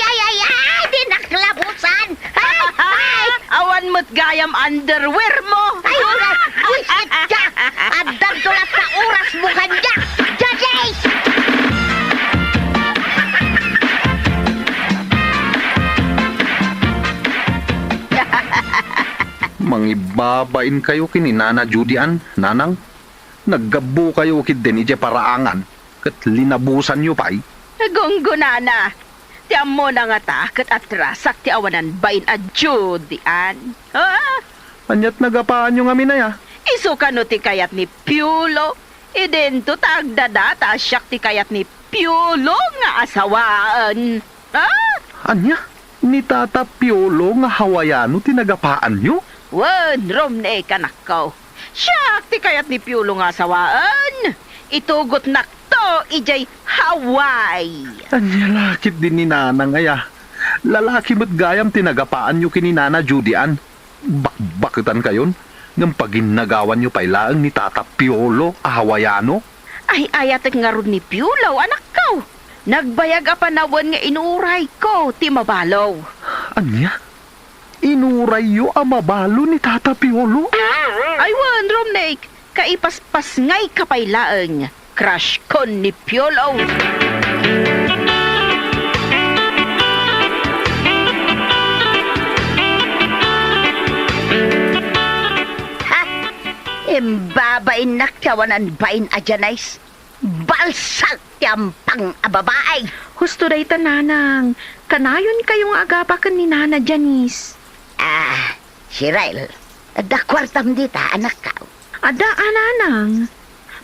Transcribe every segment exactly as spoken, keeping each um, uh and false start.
ay, ay, ay, di naklabusan! Ay, ay! Awan met gayam underwear mo! Ay, ay, ay, buisit ka! Addanto latta oras mo kaniak! Janice! Mangibabain kayo ken ni Nana Judy-an, Nanang. Naggabbukayo ketdin idiay paraangan, ket linabusanyo pay. Gunggonana, ti ammona ngata ket atrasak ti awanan bain a Judy-an. Ah! Ania't nagapaanyo ngamin aya? Isu kano ti kayat ni Piolo? Idinto ta agdadata a siak ti kayat ni Piolo nga asawaen. Ah! Ania? Ni Tata Piolo nga Hawaiano ti nagapaanyo? Wen, Romney, kanakko. Siak ti kayat ni Piolo nga asawaen. Itugotnakto idiay Hawaii. Ania la ketdi ni Nanang aya? Lalaki met gayam ti nagapaanyo ken ni Nana Judy-an. Bakbaketankayon, ngem paginnagawanyo pay laeng ni Tata Piolo a Hawaiano? Ay-ayatek ngarud ni Piolo, anakko. Nagbayag a panawen nga inurayko ti mabalo. Ania? Inurayyo a mabalo ni Tata Piolo? Ay wen, Romney, kaipaspasngayka pay laeng. Crush-kon ni Piolo. Ha? Imbabainnak ti awanan bain a Janice. Balsak ti ampang a babai. Husto dayta, Nanang. Kanayonkayo nga agapaken ni Nana Janice. Ah, Cheryl, adda kuartam dita, anakko? Adda a, Nanang.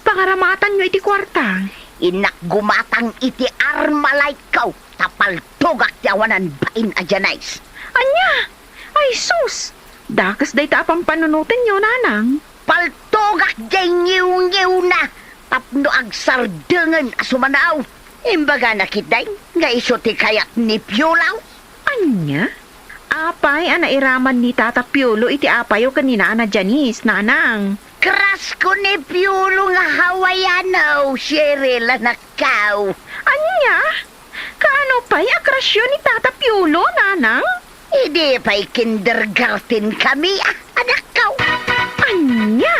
Pangaramatanyo iti kuarta. Innak gumatang iti armalayko, ta paltogak ti awanan bain a Janice. Ania? Ay sus! Dakes dayta a pampanunotenyo, Nanang. Paltogak diay ngiwngiwna tapno agsardengen a sumanaw. Imbagana ketdin nga isu ti kayat ni Piolo. Ania? Apay a nairaman ni Tata Piolo iti apayo ken ni Nana Janice, Nanang? Crush-ko ni Piolo nga Hawaiano, Cheryl, anakko. Ania? Kaano pay a crushyo ni Tata Piolo, Nanang? Idi pay kindergarten kami, ah, anakko. Ania?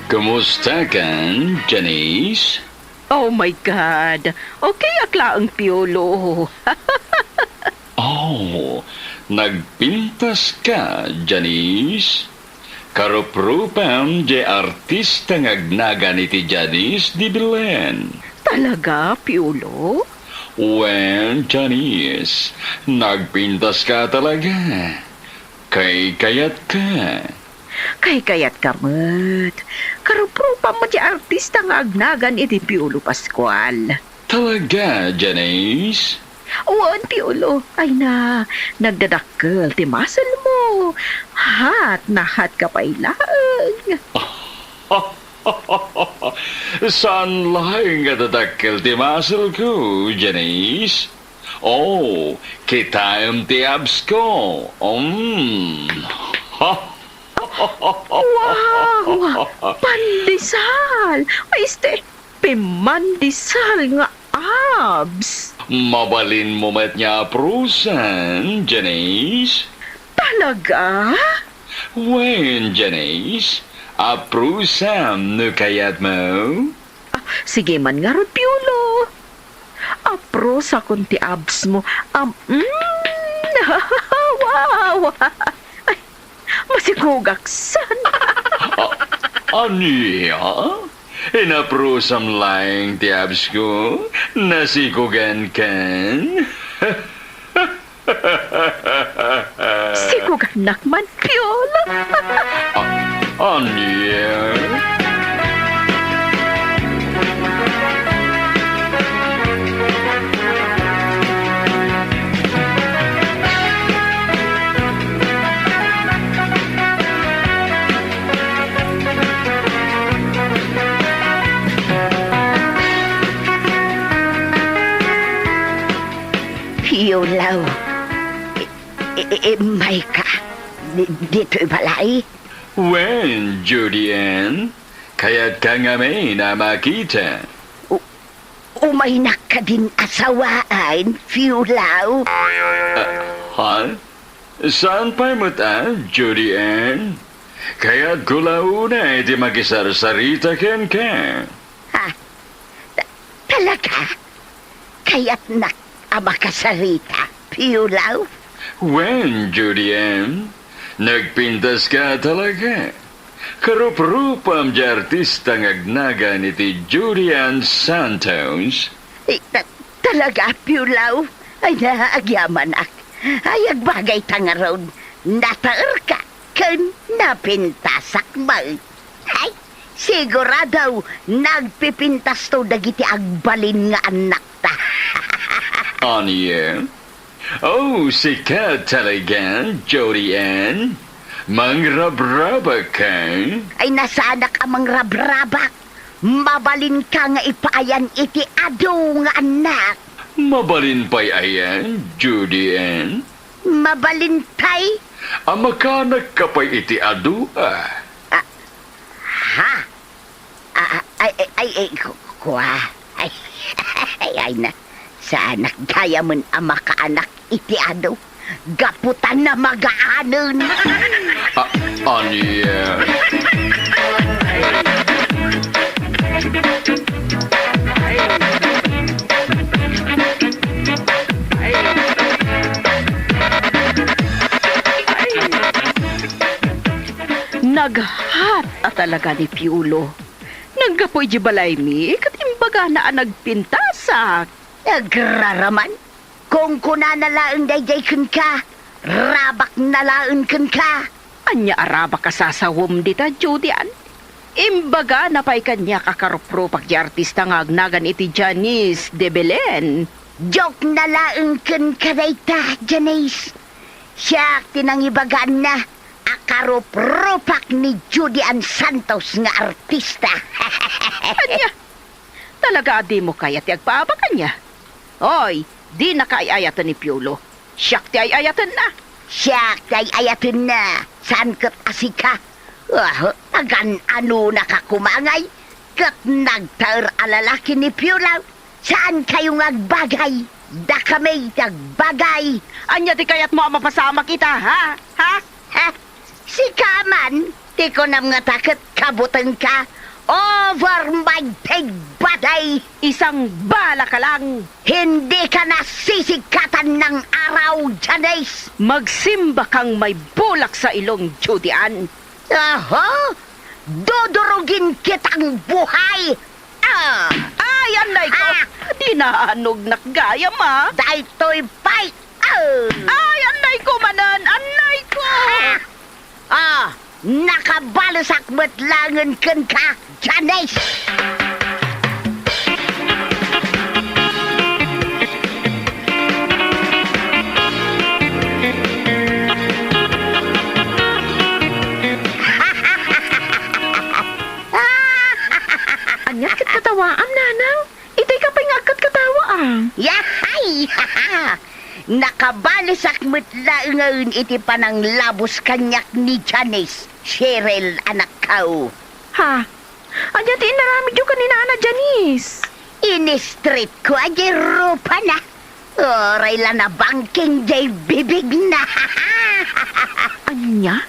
Kumustakan, Janice? Oh my God! Okay ak laeng, Piolo. Oh, nagpintas ka, Janice? Karuprupam diay artista nga agnagan iti Janice de Belen. Talaga, Piolo? Wen, Janice, nagpintas ka talaga. Kaykayat ka. Kaykayat ka met. Karuprupam met diay artista nga agnagan iti Piolo Pascual. Talaga, Janice? Wen, Piolo. Ay na, nagdadakkel ti muscle mo. Hot na hot ka pay laeng. Saan laeng nga dadakkel ti muscle ko, Janice? Oh, kitaem ti abs ko. Mm. Wow! Pandesal! Ay, este, pimandesal nga abs! Mabalin mo met nga aprosen, Janice? Talaga? Wen, Janice, aprosam no kayat mo. Ah, sige man ngarud, Piolo. Aprosakon ti abs mo. Am, mm, wow! Ay, masikogak san. A-, ania? Inaprosam laeng ti abs ko? Nasikogan kan? Kuganak man, Piolo. Ania? Piolo. I-, i-, immayka. Di-, ditoy balay? Wen, Judy Ann, kayatka ngamin a makita? U-, umaynak kadin a sawaan, Piolo? Ah, ha? Saan pay met a, Judy Ann? Kayatko la unay ti makisarsarita kenka. Ha? Ta-, talaga? Kayatnak a makasarita, Piolo? Wen, Judy Ann, nagpintaska talaga. Karuprupam ti artista nga agnagan iti Judy Ann Santos. Eh, ta-, talaga, Piolo? Ay, na, agyamanak. Ay, agbagayta ngarud. Nataerka ken napintasak met. Ay, sigurado, nagpipintasto dagiti agbalin nga annakta. Ania? Oh, sika talaga, Judy Ann? Mangrabrabak ka? Ay, na saanak a mangrabrabak. Mabalinka nga ipaayan iti adu nga annak. Mabalin pay aya, Judy Ann? Mabalin pay? A makaanakka pay iti adu a? Ah, ha? Ah, ah, ay, ay, ay, ay, ku-, kua. Ay, ay, ay na. Saanak gayamen a makaanak iti adu. Gapu ta namagaanen. A-, ania? Naghat a talaga ni Piolo. Naggapu idiay balaymi ket imbagana a nagpintasak. Agraraman, kunkunana laeng daydiay kenka, rabakna laeng kenka. Ania a rabak a sasawem dita, Judy Ann? Imbagana pay kaniak a karuprupak ti artista nga agnagan iti Janice de Belen. Jokna laeng kenka dayta, Janice. Siak ti nangibagaanna a karuprupak ni Judy Ann Santos nga artista. Ania? Talaga a dimo kayat ti agpaabak, ania? Oy, dinaka ay-ayaten ni Piolo. Siak ti ay-ayatenna. Siak ti ay-ayatenna. Saan ket a sika? Ah, agan-anonaka koma ngay. Ket nagtaer a lalaki ni Piolo. Saankayo nga agbagay. Dakami ti agbagay. Ania ti kayatmo a mapasamak ita, ha? Ha? Ha? Sika man, ti kunam ngata ket kabutengka, over my dead body! Isang bala ka lang! Hindi ka nasisigkatan ng araw, Janice! Magsimba kang may bulak sa ilong, Judy Ann! Aha! Dudurugin kitang buhay! Ah! Ay, anay ko! Ah! Dinanognak gayam, ah! Daytoy pay! Ah! Ay, anay ko manen! Anay ko! Ah! Ah! Nakabalesak met laengen kenka, Janice! Ania ket katawaam, nanang? Itay ka pay nga agkatkatawa, ah. Yahay! Nakabalesak met laengen iti pananglabos kaniak ni Janice, Cheryl, anakko. Ha? Ania ti inaramidyo ken ni Nana Janice? Inistritko a di rupana. Uray la nabangking jay bibigna. Ania?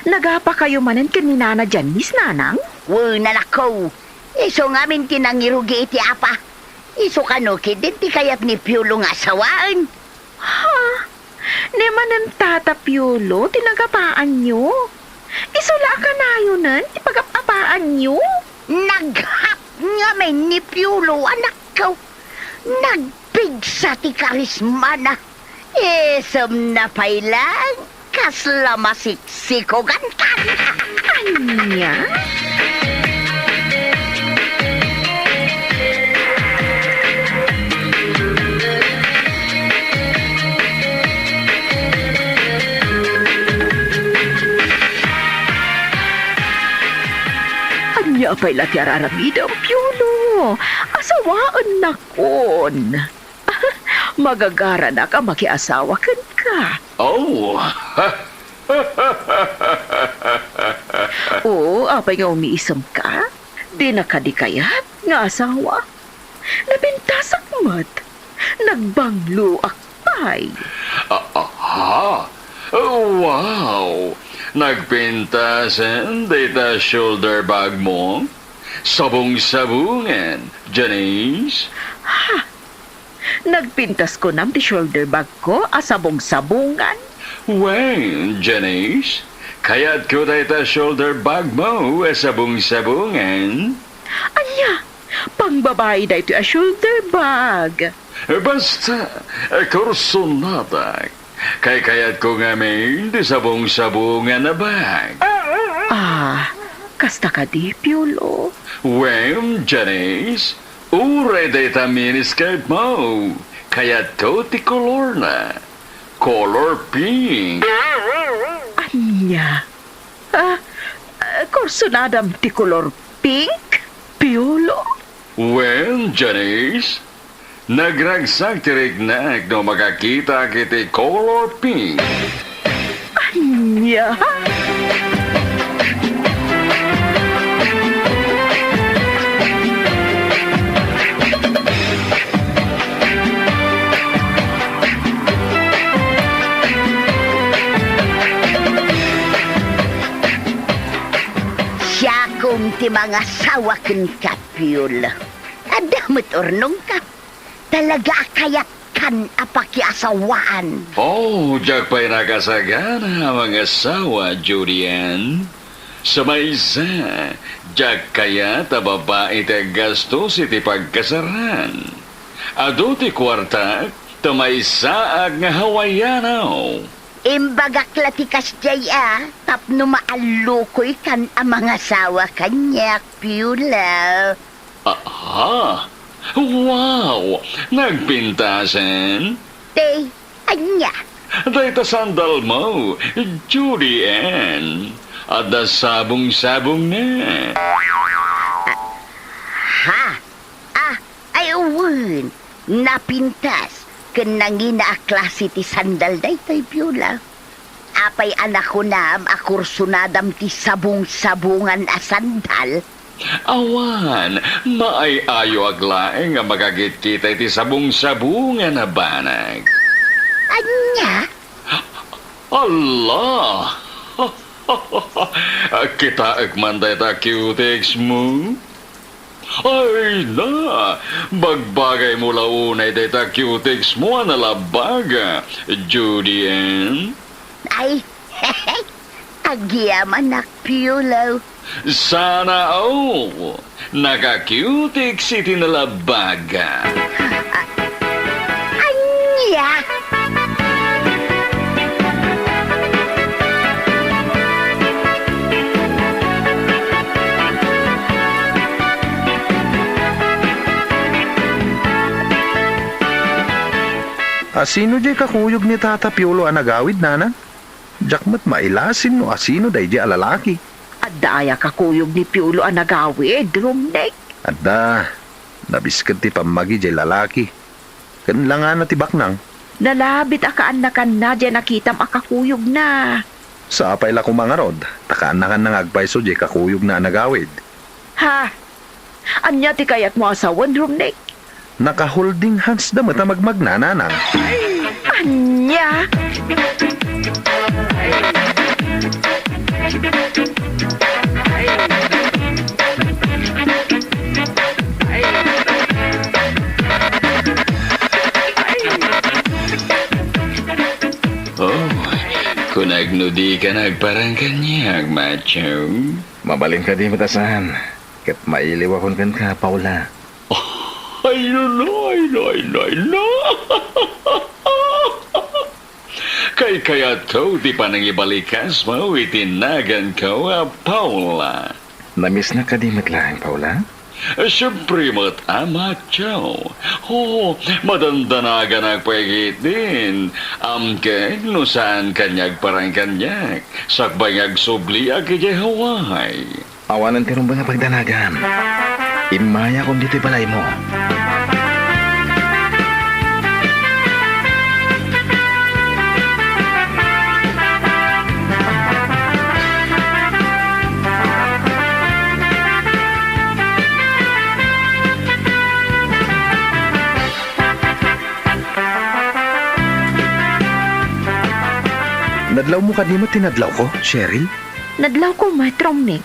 Nagapakayo manen ken ni Nana Janice, nanang? Wen, anakko. Isu ngamin ti nangirugi iti apa. Isu kano ketdin ti kayat ni Piolo nga asawaen. Ha? Ni manen Tata Piolo ti nagapaanyo? Isu la a kanayonen ti pagap-apaanyo? Naghat ngamin ni Piolo, anakko. Nagpigsa ti karismana. Isemna pay lang, Kasla masiksikogankan. Ania? Ania pay la ti ar-aramidem, Piolo? Asawaennakon. Magagaranak a makiasawa kenka. Oh! Oo, apay nga umiisemka? Dina kadi kayat nga asawa? Napintasak met. Nagbangloak pay. Ah, aha! Wow! Nagpintasen dayta shoulder bag mo? Sabong-sabongan, Janice? Ha? Nagpintas kunam ti shoulder bag ko a sabong-sabongan? Wen, Janice, kayatko dayta shoulder bag mo a sabong-sabongan. Ania? Pangbabai daytoy a shoulder bag? Basta, kursonadak. Kaykayatko ngamin ti sabong-sabongan a bag. Ah, kasta kadi, Piolo? Wen, Janice, uray dayta miniskirt mo. Kayatko ti kolorna. Color pink. Ania? Ah, ah, kursonadam ti kolor pink, Piolo? Wen, Janice, nagragsak ti riknak no makakitak iti color pink. Ania? Siakon ti mangasawa kenka, Piolo. Adda met urnongka. Talaga a kayatkan a pakiasawaan. Oh, diak pay nakasagana a mangasawa, Judy Ann. Sa maysa, diak kayat a babai ti aggastos iti pagkasaran. Adu ti kuartak, ta maysaak nga Hawaiano. Imbagak la ti kasdiay a, tapno maallukoykan a mangasawa kaniak, Piolo. Aha! Wow! Nagpintasen? Te, ania? Dayta sandal mo, Judy Ann. Adda sabong-sabongna. Ha? Ah, ay, wen. Napintas ken nangina a klase ti sandal daytoy, Piolo. Apay a nakunam a kursonadam ti sabong-sabongan a sandal? Awan, maay-ayoak laeng a makakitkita iti sabong-sabongan a banag. Ania? Alla! Kitaek man dayta cutex mo? Ay na! Bagbagaymo la unay dayta cutex mo a nalabbaga, Judy Ann. Ay, agyamanak, Piolo. Sana all! Naka-cutex iti nalabbaga. Ania? Asino diay kakuyog ni Tata Piolo a nagawid, nanang? Diak met mailasin no asino daydiay a lalaki. Adda aya kakuyog ni Piolo a nagawid, Romnek? Adda. Nabisked ti pammagi diay lalaki. Ken langana ti baknang. Nalabit a kaannakanna diay nakitam a kakuyogna. Sapay la koma ngarud, ta kaannakanna nga agpayso diay kakuyogna a nagawid. Ha? Ania ti kayatmo a sawen, Romnek? Naka-holding hands da met a magmagna, nanang. Ania? Oh, kunak no dika nagparang kaniak, macho. Mabalin kadi met a saan, ket mailiwakon kenka, Paula. Ay, no, no, ay, no, ay, no, ay, no. Kaykayatko ti panangibalikasmo iti naganko a Paula. Namiss na kadi met laeng, Paula? Siempre met, a Matthew. O, madandanaganak pay ketdin. Amkek no saan kaniak parang kaniak, sakbay nga agsubliak idiay Hawaii. Awanen ti rumbeng a pagdanagam. Immayakon ditoy balaymo. Nadlawmo kadi met ti nadlawko, Cheryl? Nadlawko met, Romnick.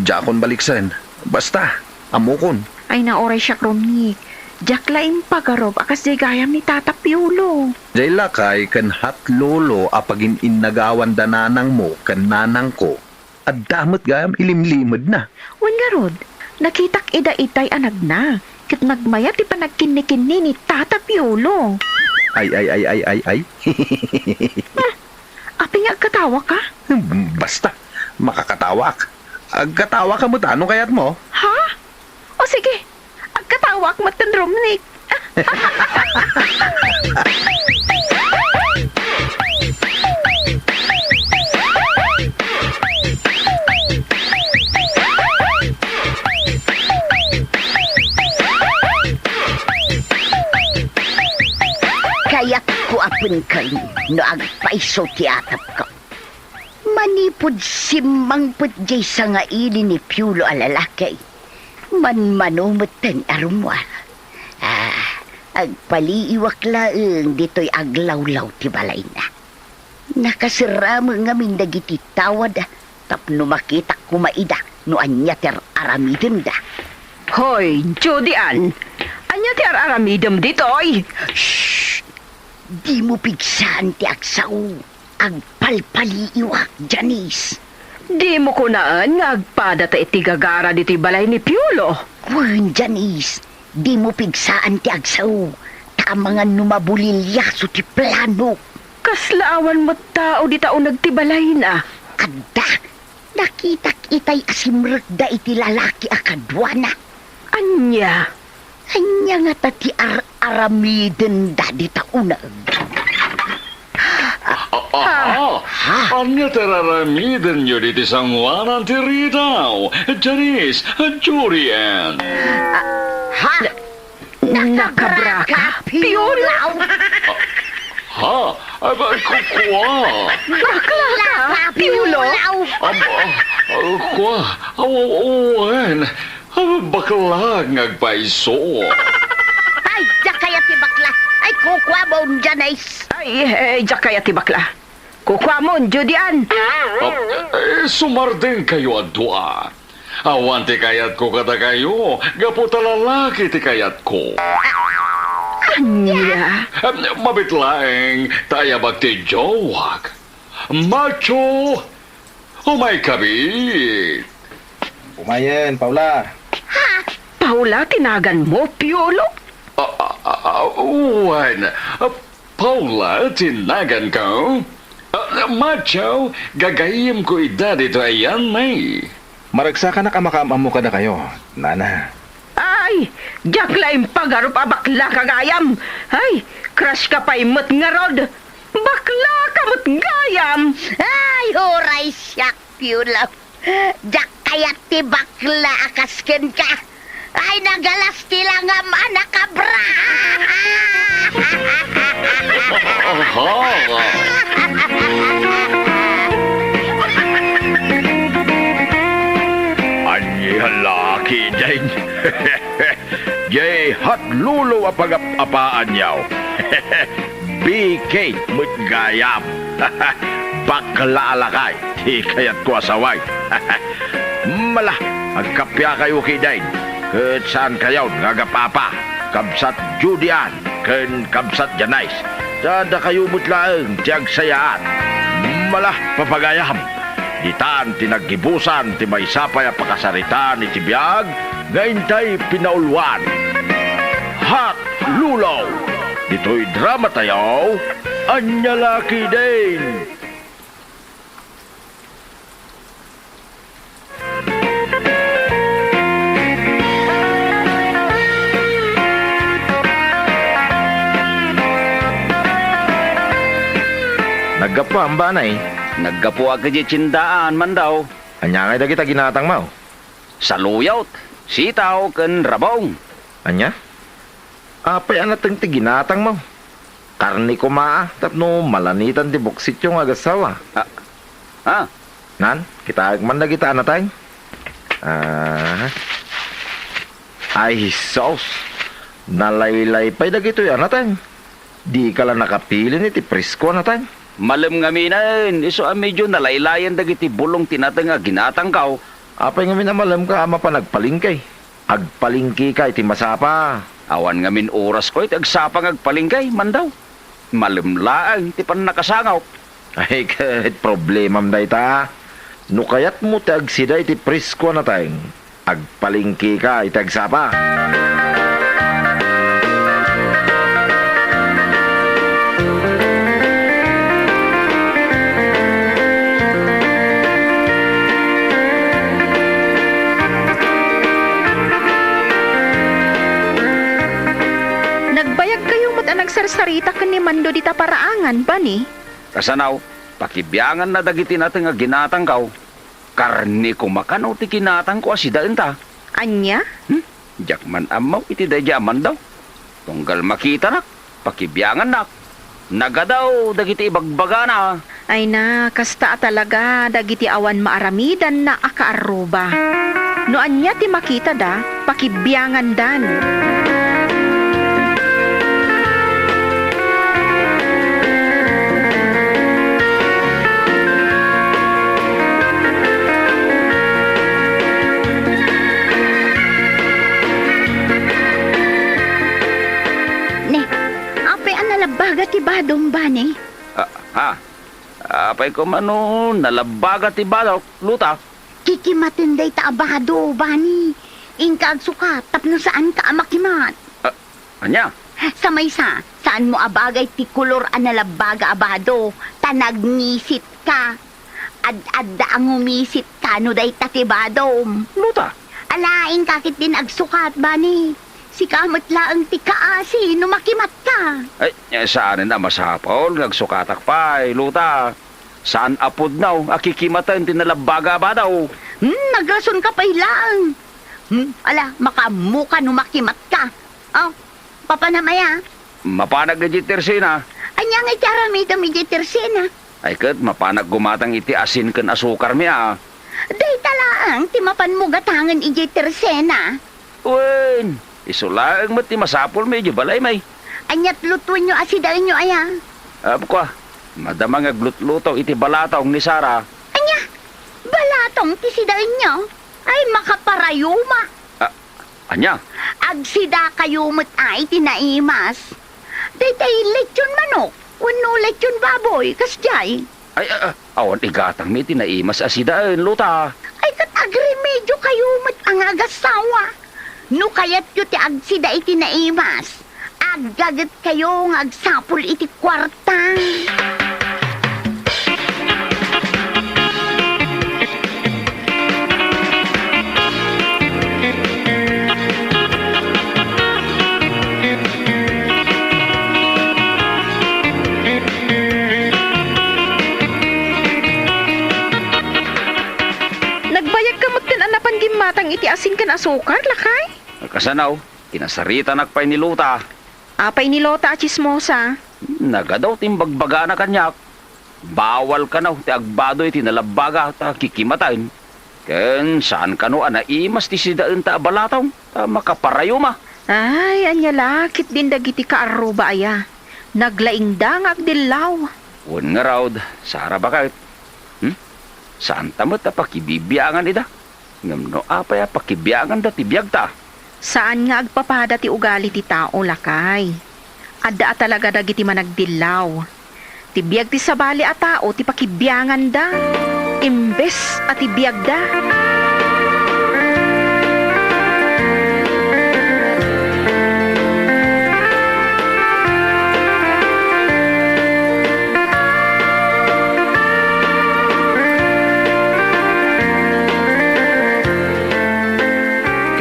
Diakon baliksen. Basta, ammokon. Ay, nauray siak, Romnick. Diak la impagarup a kasdiay gayam ni Tata Piolo. Diay lakay ken hat lolo a pagin-innagawan da nanangmo ken nanangko. Adda met gayam ilimlimedna. Wen ngarud, nakitak ida itay a nagna, ket nagmayat ti panagkinnikinni ni Tata Piolo. Ay, ay, ay, ay, ay, ay. Hmm, apay nga agkatawaka? Hmm, basta, makakatawak. Agkatawaka met no kayatmo. Ha? O sige, agkatawak met ken Romnick. Kayatko a penken no agpayso ti atepko. Manipud simmangpet diay sangaili ni Piolo a lalaki, manmano metten a rummuar. Ah, agpaliiwak laeng ditoy aglawlaw ti balayna. Nakaserrame ngamin dagiti tawad tapno makitak koma ida no ania ti ar-aramidenda. Hoy, Judy Ann! Ania ti ar-aramidem ditoy? Shh! Dimo pigsaan ti agsao. Agpalpaliiwak, Janice. Dimo kunaen nga agpadata iti gagara ditoy balay ni Piolo? Wen, Janice, dimo pigsaan ti agsao, ta amangan no mabuliliaso ti plano. Kasla awan met tao dita uneg ti balayna? Adda. Nakitak itay a simrekda iti lalaki a kaduana. Ania? Ania ngata ti ar-aramidenda dita uneg? Ah, ah, ah. Ania ti ar-aramidenyo ditoy sangoanan ti ridaw, Janice, Judy Ann? Ah, ha? Nakabraka, Piolo? Ha? Ah, ba, ku-, kua? Bakla ka, Piolo? Am-, ah, ah, kua? Aw, aw, awan. Ah, bakla nga agpayso. Ay, diak kayat ti bakla. Ay, kukuamon, Janice. Ay, eh, diak kayat ti bakla. Kukuamon, Judy Ann. Ah, eh, sumardengkayo a dua. Awan ti kayatko kadakayo, gapu ta lalaki ti kayatko. Ania? Em, mabit laeng ta ayabak ti jowak. Macho! Umayka, bi! Umayen, Paula. Ha? Paula ti naganmo, Piolo? Ah, ah, ah, wen, ah, Paula ti naganko. Ah, Macho, gagayyemko ida ditoy ayanmi. Maragsakanak a makaam-ammo kadakayo, nana. Ay, diak la impagarup a bakla ka gayam. Ay, crush ka pay met ngarud. Bakla ka met gayam. Ay, uray siak, Piolo. Diak kayat ti bakla a kas kenka. Ay, nagalas ti langam a nakabra. Aha. Ania la ketdin? Diay hat lolo a pagap-apaanyo. Bikit met gayam. Bakla a lakay ti kayatko a saway. Mala, agkappiakayo ketdin, ket saankayon nga agap-apa, Kabsat Judy Ann ken Kabsat Janice. Ta dakayo met laeng ti agsayaat. Mala, papagayam. Ditan ti naggibusan ti maysa pay a pakasaritaan iti biag nga intay pinauluan. Hat Lolo! Ditoy dramatayo, Ania la ketdin? Naggapuam, Banay? Naggapuak idiay tiendaan, Mandaw. Ania ngay dagita ginatangmo? Saluyot, sitaw, ken rabong. Ania? Apay a nateng ti ginatangmo? Karne koma a, tapno malanitan ti buksityo nga agassawa. Ah, ah. Nan, kitaek man dagita a nateng. Ah. Ay, sus! Nalaylay pay dagitoy a nateng. Dika la nakapilin iti presko a nateng. Malem ngaminen, isu a medio nalaylayen dagiti bulong ti nateng a ginatangko. Apay ngamin a malemka a mapan agpalengke? Agpalengkeka iti masapa. Awan ngamin orasko iti agsapa nga agpalengke, Mandaw. Malem laeng ti pannakasangok. Ay, ket problemam dayta. No kayatmo ti agsida iti presko a nateng, agpalengkeka iti agsapa. Nagbayagkayo met a nagsarsarita ken ni Mando dita paraangan, Bani? Kasano, pakibianganna dagiti nateng a ginatangko. Karne koma kano ti ginatangko a sidaenta. Ania? Hmm? Diak man ammo iti daydiay a Mandaw. Tunggal makitanak, pakibiangannak. Nagadaw dagiti ibagbagana. Ay na, kasta a talaga dagiti awan maaramidanna a kaarruba. No ania ti makitada, pakibiangandan. Ne, apay a nalabbaga ti badom, Bani? Ah, ha? Apay koma no nalabbaga ti badok, Luta? Kikimaten dayta a bado, Bani. Inka agsukat tapno saanka a makimat. Ah, ania? Sa maysa, saanmo a bagay ti kolor a nalabbaga a bado, ta nagngisit ka. Ad-adda a ngumisit ka no dayta ti badom. Luta? Ala, inka ketdin agsukat, Bani. Sika met laeng ti kaasi no makimatka. Ay, eh, saanen a masapul nga agsukatak pay, Luta. Saan a pudno a kikimaten ti nalabbaga a bado. Hmm, nagrasonka pay laeng. Hmm, ala, makaammoka no makimatka. Oh, mapanam aya? Mapanak idiay tersena. Ania nga iti aramidem idiay tersena? Ay ket, mapanak gumatang iti asin ken asukarmi a. Dayta laeng ti mapanmo gatangen idiay tersena. Wen, isu laeng met ti masapulmi idiay balaymi. Ania't lutuenyo a sidaenyo aya? Apko a, madama nga aglutluto iti balatong ni Sara. Ania? Balatong ti sidaenyo? Ay, makaparayuma! Ah, ania? Agsidakayo met a iti naimas. Daytay lechon manok wenno lechon baboy, kasdiay. Ay, ah, ah, awan igatangmi iti naimas a sidaen, Luta. Ay, ket agremediokayo met a nga agassawa. No kayatyo ti agsida iti naimas, aggagetkayo nga agsapul iti kuarta. Nagbayagka metten a napan gimmatang iti asin ken asukar, lakay? Kasano, kinasaritanak pay ni Luta. Apay ni Luta a tsismosa? Nagadaw ti imbagbagana kaniak. Bawal kano ti agbado iti nalabbaga ta kikimaten. Ken saan kano a naimas ti sidaenta a balatong ta makaparayuma. Ay, ania la ketdin dagiti kaarruba aya? Naglaingda nga agdillaw. Wen ngarud, Sara, baket. Hmm? Saanta met a pakibibiangan ida? Ngem no apay a pakibianganda ti biagta? Saan nga agpapada ti ugali ti tao, lakay. Adda a talaga dagiti managdillaw. Ti biag ti sabali a tao ti pakibianganda, imbes a ti biagda.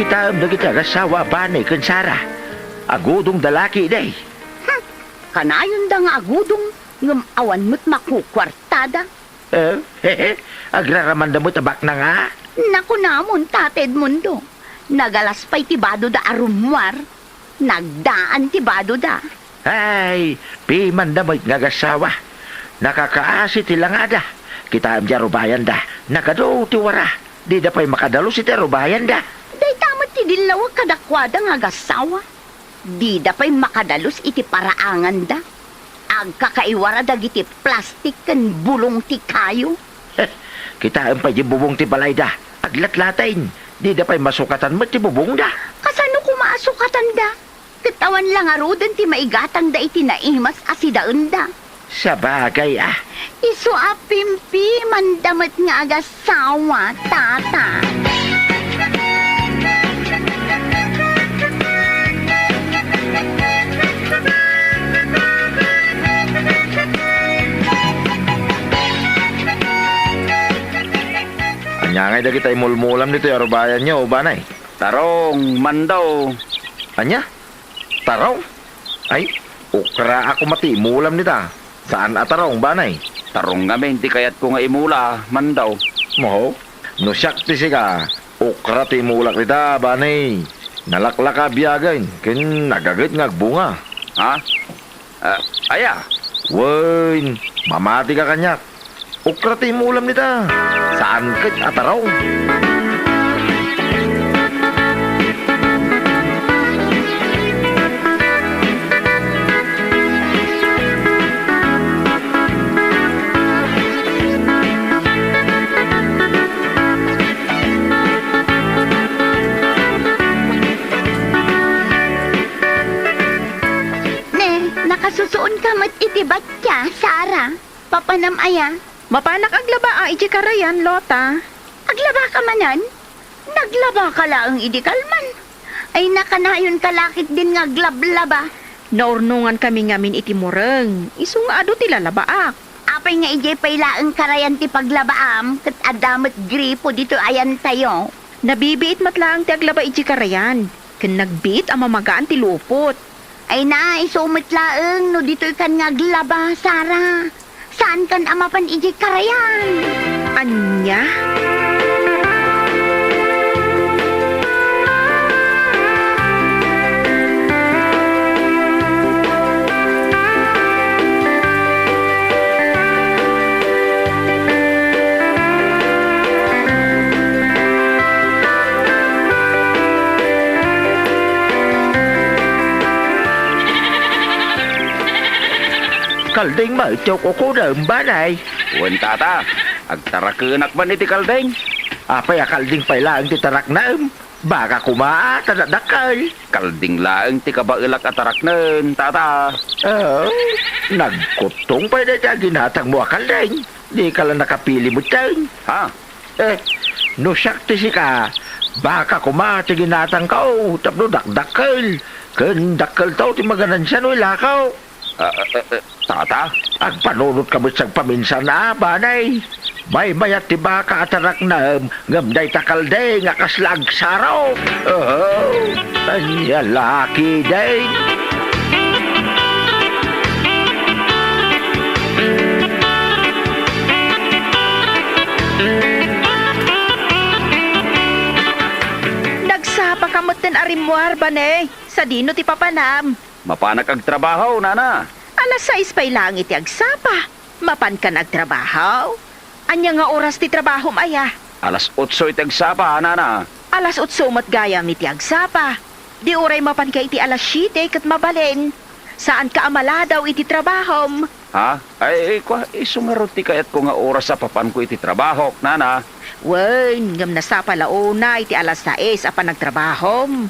Taem dagiti agassawa a Bani ken Sara. Agudongda la ketdi. Hmm, kanayonda nga agudong, ngem awan met makukuartada. Eh, agraramanda met a baknang a? Nakunamon, Tata Edmundo. Nagalas pay ti badoda a rummuar. Nagdaan ti badoda. Ay, pimanda met nga agassawa. Nakakaasi ti langada. Kitaem ti arubayanda. Nagadu ti wara. Dida pay makadalus iti arubayanda. Dayta met ti dillawek kadakuada nga agassawa. Dida pay makadalus iti paraanganda. Agkakaiwara dagiti plastik ken bulong ti kayo. Kitaem pay ti bubong ti balayda. Aglatlaten. Dida pay masukatan met ti bubongda. Kasano koma a sukatanda? Ket awan la ngaruden ti maigatangda iti naimas a sidaenda. Sabagay a. Isu a pimpimanda met nga agassawa, Tata. Ania ngay dagiti imulmulam ditoy arubayanyo, Banay? Tarong, Mando. Ania? Tarong? Ay, okra a koma ti imulam dita. Saan a tarong, Banay? Tarong ngamin ti kayatko nga imula, Mando. Mo, no siak ti sika, okra ti imulak dita, Banay. Nalaklaka a biagen, ken nagaget nga agbunga. Ha? Ah, aya? Wen, mamatika kaniak. Okra ti imulam dita. Saan ket a tarong. Ne, nakasusuonka met iti batya, Sara. Papanam aya? Mapanak aglaba a idiay karayan, Lota. Aglabaka manen? Naglabaka laeng idi kalman. Ay, nakanayonka la ketdin nga aglablaba. Naurnongankami ngamin iti mureng, isu nga adu ti lalabaak. Apay nga idiay pay laeng karayan ti paglabaam, ket adda met gripo ditoy ayantayo? Nabibiit met laeng ti aglaba idiay karayan, ken nagbiit a mamagaan ti lupot. Ay na, isu met laeng no ditoykan nga aglaba, Sara. Saankan a mapan idiay karayan. Ania? Kalding met ti ukukudem, Banay. Wen, Tata, agtarakenak man iti kalding. Apay a kalding pay laeng ti taraknem? Baka koma ta dakdakkel. Kalding laeng ti kabaelak a taraknen, Tata. Oh, nagkuttong pay dayta ginatangmo a kalding. Dika la nakapili metten. Ha? Eh, no siak ti sika, baka koma ti ginatangko tapno dakdakkel. Ken dakkelto ti maganansian no ilakaw. Ah, ah, ah, ah, Tata? Agpanunotka met sagpaminsan a, Banay. Maymayat ti baka a taraknem, ngem dayta kalding a kasla agsarok. Oh, ania la ketdin. Nagsapaka metten a rimmuar, Banay. Sadino ti papanam? Mapanak agtrabaho, nana. Alas sais pay laeng iti agsapa. Mapankan agtrabaho? Ania nga oras ti trabahom aya? Alas otso iti agsapa, nana. Alas otso met gayam iti agsapa. Di uray mapanka iti alas siete ket mabalin. Saanka a maladaw iti trabahom. Ha? Ay, ay, kua, isu ngarud ti kayatko nga oras a papanko iti trabahok, nana. Wen, ngem nasapa la unay ti alas sais a panagtrabahom.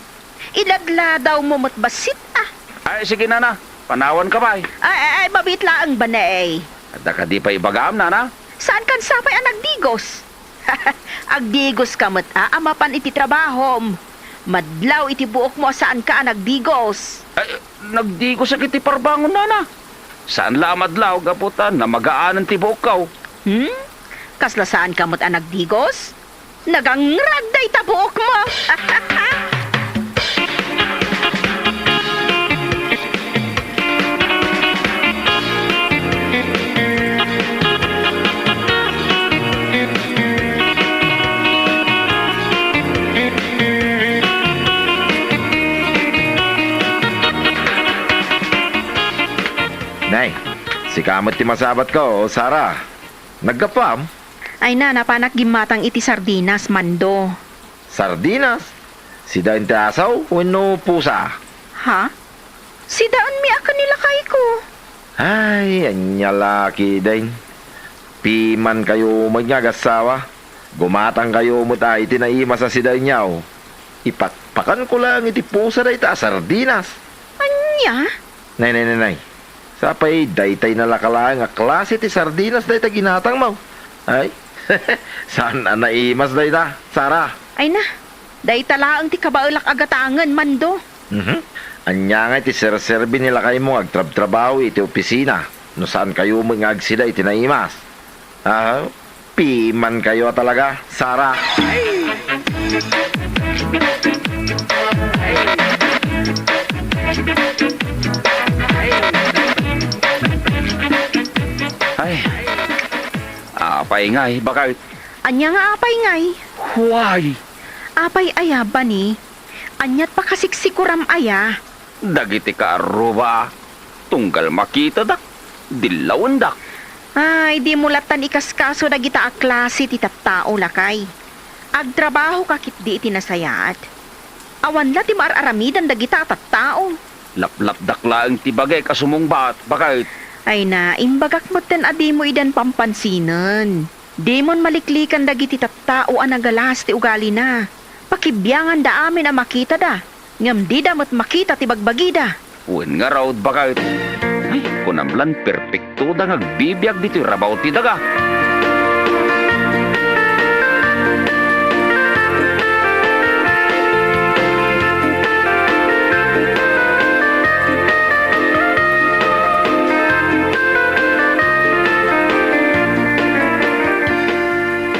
Iladladawmo met bassit, a. Ay, sige, nana. Panawanka pay. Ay, ay, ay, mabiit laeng, Banay. Adda kadi pay ibagam, nana? Saankan sapay a nagdigos? Agdigoska met a, a mapan iti trabahom. Madlaw iti buokmo a saanka a nagdigos. Ay, nagdigosak iti parbangon, nana. Saan la a madlaw gapu ta namagaanen ti buokko. Hmm? Kasla saanka met a nagdigos? Nagangrag dayta buokmo! Sika met ti masabatko, Sara. Naggapuam? Ay na, napanak gimmatang iti sardinas, Mando. Sardinas? Sidaen ti asaw wenno pusa? Ha? Sidaenmi a ken ni lakayko. Ay, ania la ketdin. Pimankayo met nga agassawa. Gumatangkayo met a iti naimas a sidaenyo. Ipakpakanko laeng iti pusa dayta a sardinas. Ania? Nay, nay, nay, nay. Sapay daytay nalaka laeng a klase ti sardinas dayta ginatangmo. Ay, saan a naimas dayta, Sara? Ay na, dayta laeng ti kabaelak a gatangen, Mando. Mhm. Ania ngay ti serserbi ni lakaymo nga agtrabtrabaho iti opisina no saankayo met nga agsida iti naimas? Ah, pimankayo a talaga, Sara. Ay, apay ngay, baket? Ania nga apay ngay? Huay! Apay aya, Bani? Aniat pakasiksikuram aya? Dagiti kaarruba, tunggal makitadak, dillawendak. Ay, dimo lattan ikaskaso dagita a klase ti tattao, lakay. Agtrabahoka ketdi iti nasayaat. Awan la ti maar-aramiden dagita a tattao. Laplapdak laeng ti bagek a sumungbat, baket. Ay na, imbagak metten a dimo idan pampansinen. Dimon maliklikan dagiti tattao a nagalas ti ugalina. Pakibianganda amin a makitada, ngem dida met makita ti bagbagida. Wen ngarud, baket. Ay, kunam lan perpektoda nga agbibiag ditoy rabaw ti daga.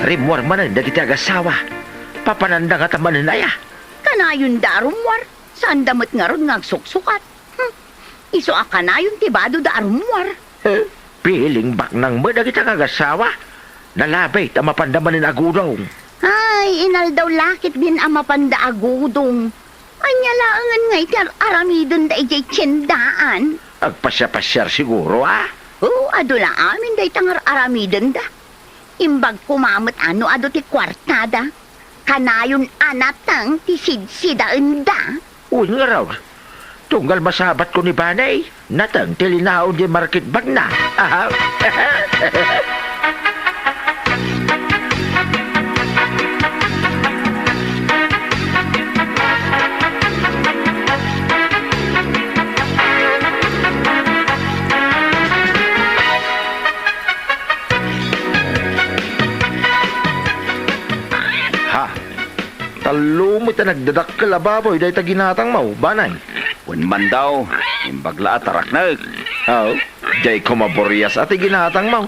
Rimmuar manen dagiti agassawa. Papananda ngata manen aya? Kanayonda a rummuar. Saanda met ngarud nga agsuksukat. Hmm. Isu a kanayon ti badoda a rummuar. Eh, piling baknang met dagita nga agassawa. Nalabit a mapanda manen a gudong. Ay, inaldaw la ketdin a mapanda a gudong. Ania laengen nga iti ar-aramidenda idiay tiendaan? Agpasiapasiar siguro, a? Oo, adu la amin dayta nga ar-aramidenda. Imbag koma met a no adu ti kuartada, kanayon a nateng ti sidsidaenda. Wen ngarud, tunggal masabatko ni Banay, nateng ti linaon diay market bagna. Aha. Ha? Tallo met a nagdadakkel a baboy dayta ginatangmo, Banay. Wen man daw, imbag la a taraknek. Aw, diay koma burias a ti ginatangmo.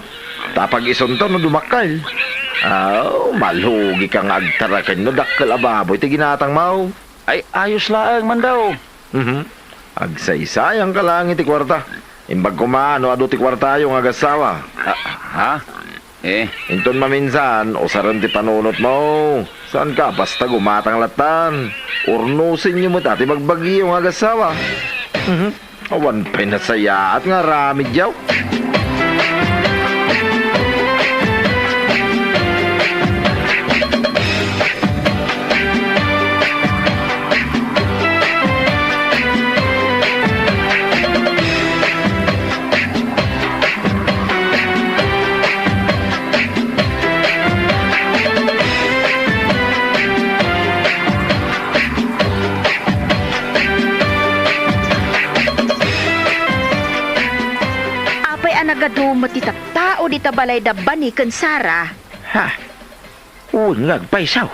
Ta pag-isunto no dumakkel. Aw, malugika nga agtaraken no dakkel a baboy ti ginatangmo. Ay, ayos laeng man daw. Mhm. Agsaysayangka laeng iti kuarta. Imbag koma no adu ti kuartayo nga agassawa. Ah, ha? Eh? Inton maminsan, usaren ti panunotmo. Saanka a basta gumatang lattan. Urnosenyo met a ti bagbagiyo nga agassawa. Mhm. Awan pay nasayaat nga aramidyo. Apay a nagadu met ti tattao dita balay da Bani ken Sara? Ha? Wen nga agpayso.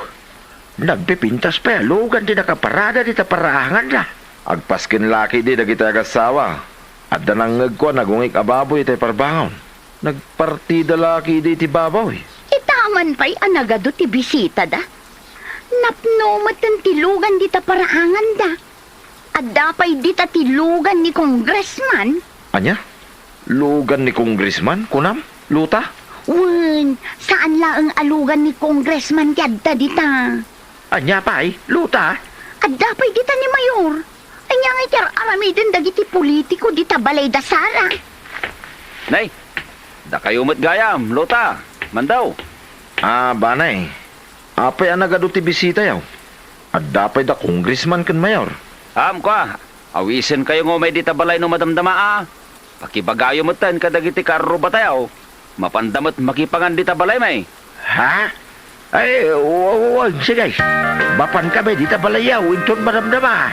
Nagpipintas pay a lugan ti nakaparada dita paraanganda. Agpasken la ketdi dagiti agassawa. Adda nangngegko a nagungik a baboy itay parbangon. Nagpartida la ketdi iti baboy. Itaman pay a nagadu ti bisitada. Napno metten ti lugan dita paraanganda. Adda pay dita ti lugan ni Congressman. Ania? Lugan ni Congressman, kunam, Luta? Wen, saan laeng a lugan ni Congressman ti adda dita. Ania pay, Luta? Adda pay dita ni Mayor. Ania nga iti ar-aramiden dagiti politiko dita balay da Sara? Nay, dakayo met gayam, Lota, Mandaw. Ah, Banay, apay a nagadu ti bisitayo? Adda pay da congressman ken mayor? Am, kua, awisenkayo nga umay dita balay no madamdama a. Pakibagayo metten kadagiti kaarrubatayo. Mapanda met makipangan dita balay, may. Ha? Ay, wa-, wa-, wa-, sige. Mapan kami dita balayyo, inton madamdama.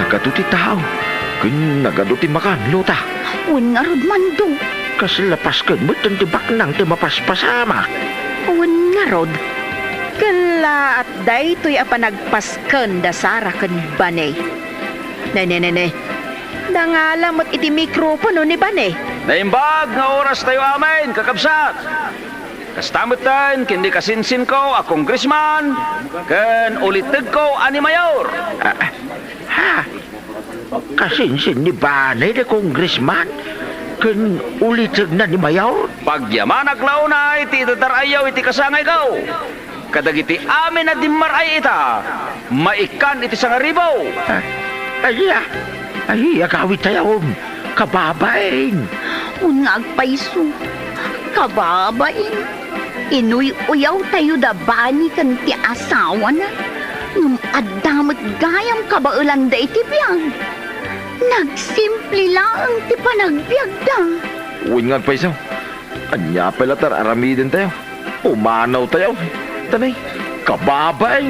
Nagadu ti tao, ken nagadu ti makan, Lota. Wen ngarud, Mando. Kasla pasken metten ti baknang ti mapaspasamak. Wen ngarud, kellaat daytoy a panagpasken da Sara ken Bane. Ne, ne, ne, ne. Nangala met iti mikropono ni Bane. Naimbag nga orastayo amin, kakabsat. Kasta metten ken ni kasinsinko a congressman ken ulitegko a ni mayor. Ah, ha? Kasinsin ni Bane ni congressman ken ulitegna ni mayor? Pagyamanak la unay ti idadar-ayyo iti kasangayko. Kadagiti amin a dimmar-ay ita, maikkan iti sangaribu. Ah, aya, aya, agawidtayon, kababain. Wen nga agpayso, kababain. Inuy-uyawtayo da Bane ken ti asawana, ngem adda met gayam kabaelanda iti biag. Nagsimple laeng ti panagbiagda. Wen nga agpayso, ania pay la ti ar-aramidentayo? Pumanawtayo. Tanay, kababain.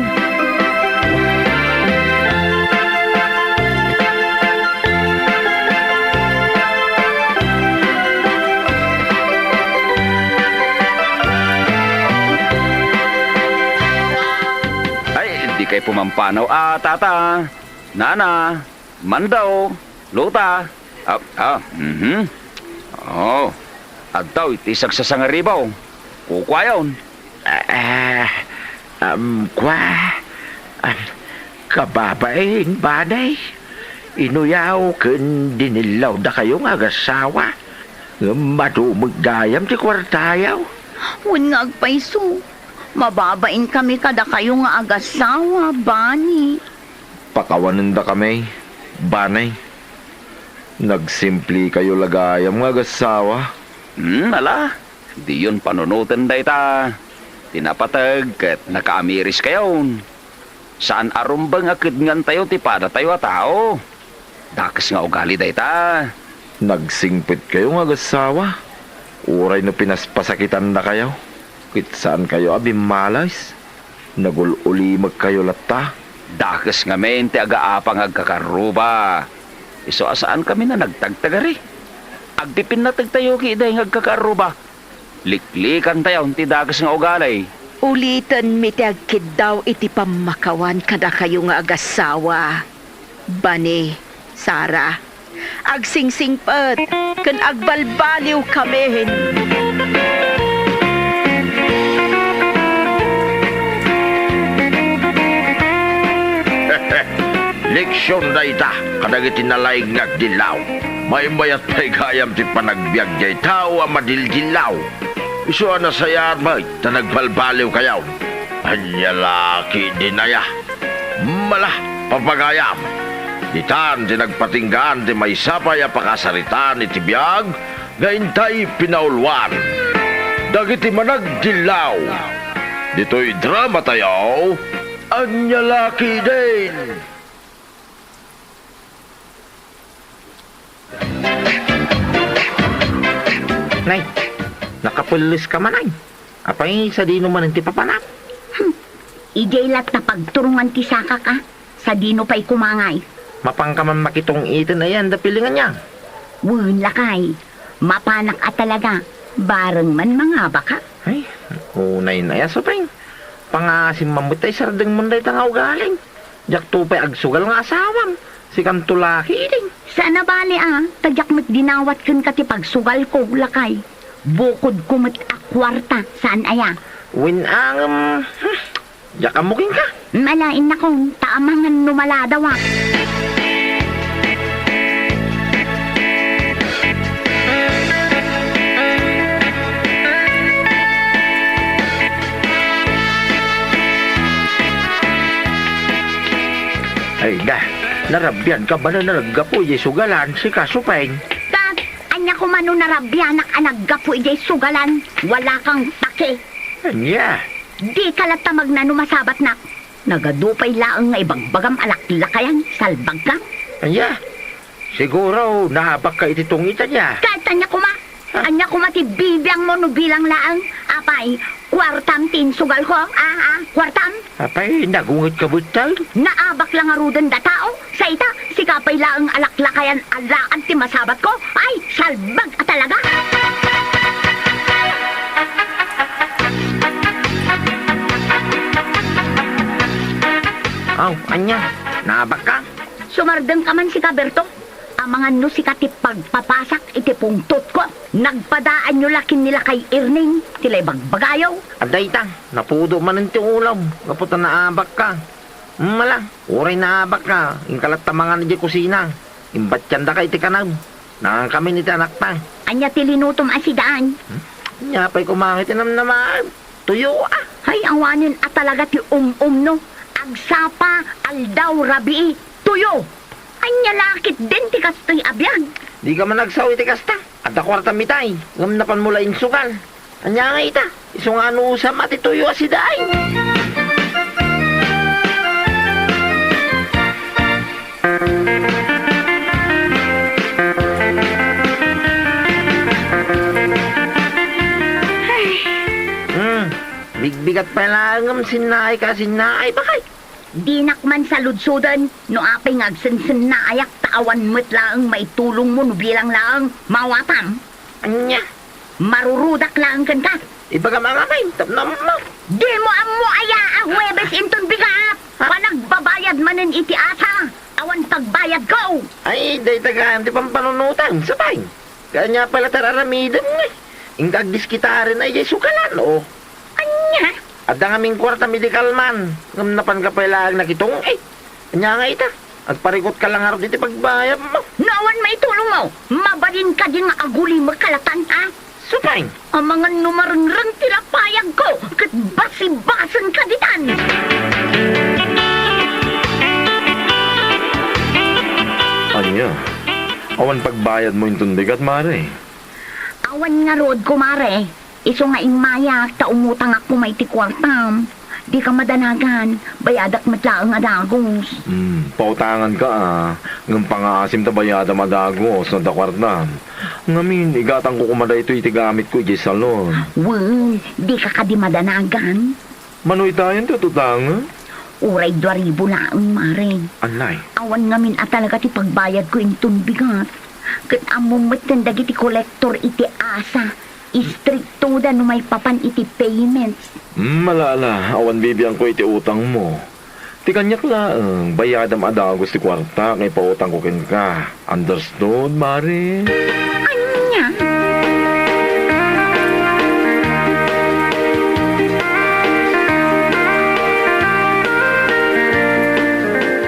Ay, dikay pumampanaw a, tata, nana, Mando, Lota. Ah, ah, mhm. Oh, adtoy ti sagsasangaribu. Kukuayon. Ah, um, kua, um, kababain, Bane. Inuyaw ken dinillawdakayo nga agassawa. Ngem adu met gayam ti kuartayo. Wen nga agpayso, mababainkami kadakayo nga agassawa, Bane. Pakawanendakami, Bane. Nagsimplekayo la gayam nga agassawa. Hmm, ala, diyon panunoten dayta. Ti napateg ket nakaamiriskayon. Saan a rumbeng a kedngantayo ti padatayo a tao. Dakes nga ugali dayta. Nagsingpetkayo nga agassawa. Uray no pinaspasakitannakayo, ket saankayo a bimmales. Nagul-ulimekkayo latta. Dakes ngamin ti agaapa nga agkakaarruba. Isu a saankami a nagtagtagari. Agpipinnategtayo ketdi nga agkakaarruba. Liklikantayon ti dakes nga ugali. Ulitenmi ti agkiddaw iti pammakawan kadakayo nga agassawa. Bane, Sara, agsingsingpet ken agbalbaliwkamin. Leksion dayta kadagiti nalaing nga agdillaw. Maimbayat pay gayam ti panagbiag diay tao a madildillaw. Isu a nasayaat met ta nagbalbaliwkayo. Ania la ketdin aya? Mala, papagayam. Ditan ti nagpatinggaan ti maysa pay a pakasaritaan iti biag nga intay pinauluan. Dagiti managdillaw. Ditoy dramatayo, ania la ketdin? Nay, nakapelles ka man, ay. Apay, sadino manen ti papanam? Hmm. Idiay latta pagturongan ti sakak a, sadino pay kumangay. Mapanka man makitong-iten ayan da pilingan niya. Wen, lakay, mapanak a talaga, bareng man mangabaka. Ay, unay na ya, Supeng. Pangaasim man met tay sardengmon dayta nga ugalim. Diakto pay agsugal nga asawam. Sikanto la ketdin. Saan a bale a, ta diak met dinawat kenka ti pagsugalko, lakay. Bukodko met a kuarta, saan aya? Wen a ngem, hmm, Diak ammo kenka. Malaennakon, ta amangan no maladawak. Ay, da, narabianka manen a naggapu idiay sugalan, sika, Supeng? Kat, ania koma no narabianak a naggapu idiay sugalan, wala kang pake. Ania? Dika latta magna no masabatnak. Nagadu pay laeng nga ibagbagam a laklakayan, salbagka. Ania? Siguro, naabakka iti tungit, ania? Ket ania koma? Ha? Ania koma ti bibiangmo no bilang laeng? Apay, kuartam ti insugalko? A, a, kuartam? Apay, nagungetka metten? Naabak la ngaruden da tao? Sa ita, sika pay laeng a laklakayan a laad ti masabatko? Ay, salbag a talaga! Aw, ania? Naabakka? Sumardengka man sika, Berto. Amangan no sika ti pagpapasak iti pungtotko. Nagpadaanyo la ken ni Lakay Erning ti la ibagbagayo. Adda ita, napudo manen ti ulom gapu ta naabakka. Mala, uray naabakka, inka latta mangan idiay kusina. Imbatiandaka iti kanem. Nangankamin iti anakta. Ania ti linutom a sidaay? Hmm? Ania pay koma nga iti namnamaem? Tuyo, a. Hay, awanen a talaga ti um-umno. Agsapa, aldaw, rabii, tuyo. Ania la ketdin ti kastoy a biag? Dika man agsao iti kasta. Adda kuartam itay, ngem napanmo la insugal. Ania ngay ita? Isu nga anusam a ti tuyo a sidaay. Ay. Hmm, bigbigat pay laeng ngem sinnaayka a sinnaay, bakay. Dinak man saludsoden no apay nga agsensennaayak ta awan met laeng maitulongmo no bilang laeng, mawatam. Ania? Marurudak laeng kenka. Ibagam a ngamin, tapno ammo. Dimo ammo aya a Huwebes inton bigat? Ha? Panagbabayad manen iti asa. Awan pagbayadko. Ay, dayta gayam ti pampanunotam, Supeng. Ket ania pay la ti ar-aramidem ngay? Inka agdiskitaren a idiay sugalan, o. Ania? Adda ngamin kuartam idi kalman, ngem napanka pay laeng nakitung-it. Ania ngay ita? Agparikutka la ngarud iti pagbayadmo. No awan maitulongmo, mabalin kadi nga agulimekka latan, a? Supeng! Amangan no marengreng ti lapayagko, ket basibasenka ditan. Ania? Awan pagbayadmo inton bigat, mare? Awan ngarud, kumare. Isu nga immayak ta umutangak koma iti kuartam. Dika madanagan, bayadak met laeng a dagus. Hmm, pautanganka, a. Ngem pangaasim ta bayadam a dagus no adda kuartam. Ngamin, igatangko koma daytoy iti gamitko idiay salon. Wen, dika kadi madanagan? Mano itayen ti utangen? Uray dua ribu laeng, mare. Anay? Awan ngamin a talaga ti pagbayadko inton bigat. Ket ammom metten dagiti kolektor iti asa, istriktoda no maipapan iti payments. Hmm, ala, ala, awan bibiangko iti utangmo. Ti kaniak laeng, bayadam a dagus ti kuarta nga ipautangko kenka. Understood, mare? Ania?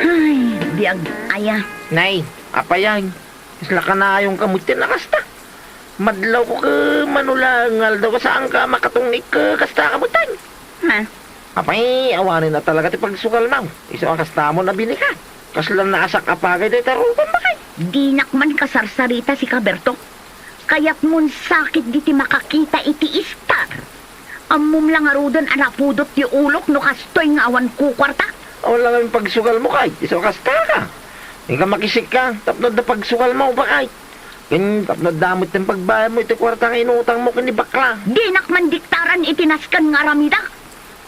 Ay, biag aya. Nay, apay ay? Kasla kanayonka met ti nakasta. Madlawko ket mano la nga aldaw a saanka a makatung-it ket kasta ka met ay. Ha? Apay, awanen a talaga ti pagsugalmo. Isu a kasta mo nabinika. Kasla naasak a pagay dayta rukom, bakay. Dinak man kasarsarita, sika, Berto. Kayatmon sakit ditoy makakita iti istar. Ammom la ngaruden a napudot ti ulok no kastoy nga awan kukuarta. Awan la ngamin pagsugalmo, kay isu a kasta ka. Inka makisikka, tapno adda pagsugalmo, bakay. Ken tapno adda met ti pagbayadmo iti kuarta nga inutangmo ken ni bakla. Dinak man diktaran iti nasken nga aramidak.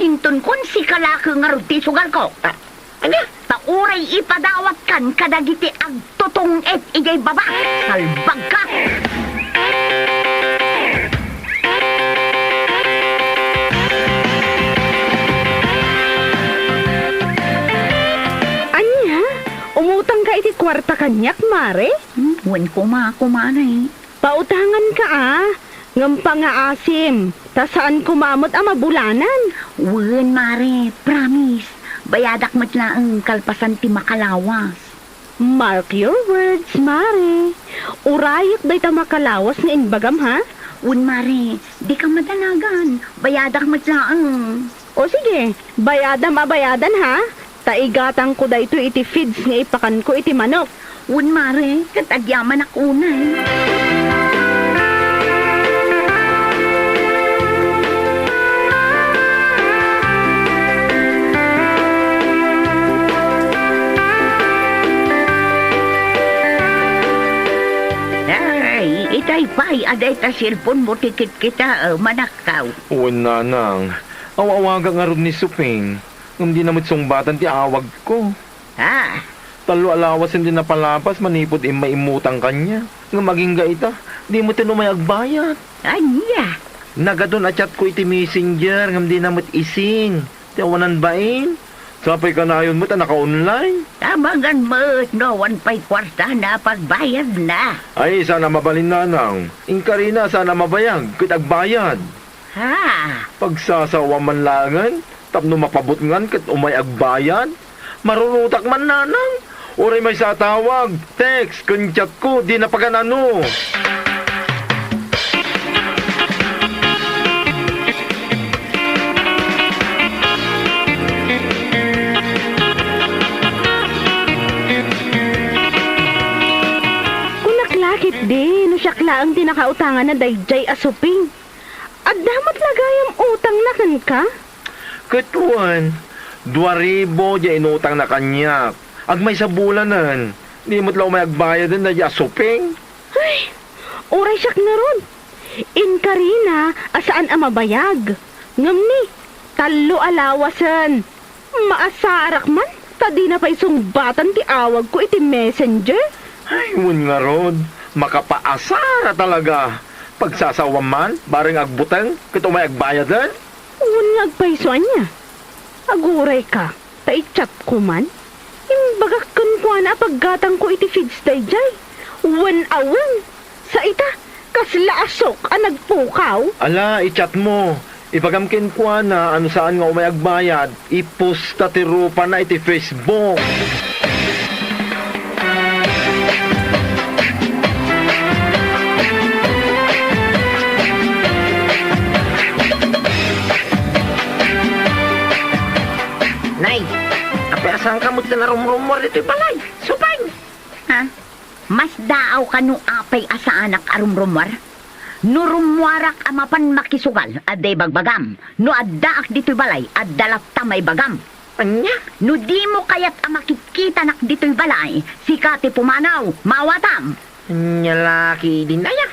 Intonkon, sika la ket ngarud ti isugalko. Ah, ania? Ta uray ipadawatkan kadagiti agtutung-it idiay baba. Salbagka! Ania? Umutangka iti kuarta kaniak, mare? Hmm, wen koma, kumare. Pautanganka, a. Ngem pangaasim, ta saan koma met a mabulanan. Wen, mare, promise. Bayadak met laeng kalpasan ti makalawas. Mark your words, mare. Urayek dayta makalawas nga imbagam, ha? Wen, mare, dika madanagan. Bayadak met laeng. O sige, bayadam a bayadan, ha? Ta igatangko daytoy iti feeds nga ipakanko iti manok. Wen, mare, ket agyamanak unay. Ay, itay pay a dayta cellphone mo ti kitkita, eh, manakkaw. Wen, nanang. Aw-awagak ngarud ni Suping. Ngem dina met sungbatan ti awagko. Ha? Tallo a lawasen ti napalabas manipud immay immutang kaniak. Ngem agingga ita, di met umay agbayad. Ania? Nagadun a chatko iti Messenger ngem dina met ising. Ti awanan bain. Sapay kanayon met a naka-online. Amangan met no awan pay kuartana a pagbayadna. Ay, saan a mabalin, nanang. Inkarina, saan a mabayag ket agbayad. Ha? Pagsasaoam man laengen tapno mapabutngan ket umay agbayad? Marurutak man, nanang. Uray maysa a tawag, text, ken chatko, dina pagan-ano. Kunak la ketdi no siak laeng ti nakautanganna daydiay a Suping. Adda met la gayam utangna kenka? Ket wen, dua ribu diay inutangna kaniak. Agmaysa bulanen, di met la umay agbayaden daydiay a Suping. Ay, uray siak ngarud. Inkarina a saan a mabayag. Ngem ni, tallo a lawasen. Maasarak man, ta dina pay sungbatan ti awagko iti Messenger. Ay, wen ngarud, makapaasar a talaga. Pagsasaoam man, bareng agbuteng, ket umay agbayaden. Wen nga agpayso ania? Agurayka, ta i-chatko man. Imbagak kenkuana a paggatangko iti feeds daydiay. Wen a wen, sa ita, kasla asuk a nagpukaw. Ala, i-chatmo. Ibagam kenkuana a no saan nga umay agbayad, iposta ti rupana iti Facebook. Nay, apay a saanka met a narumrumuar ditoy balay? Suping! Ha? Masdaawka no apay a saanak a rumrumuar? No rummuarak a mapan makisugal, adda ibagbagam. No addaak ditoy balay, adda latta maibagam. Ania? No dimo kayat a makitkitanak ditoy balay, sika ti pumanaw, maawatam. Ania la ketdin aya?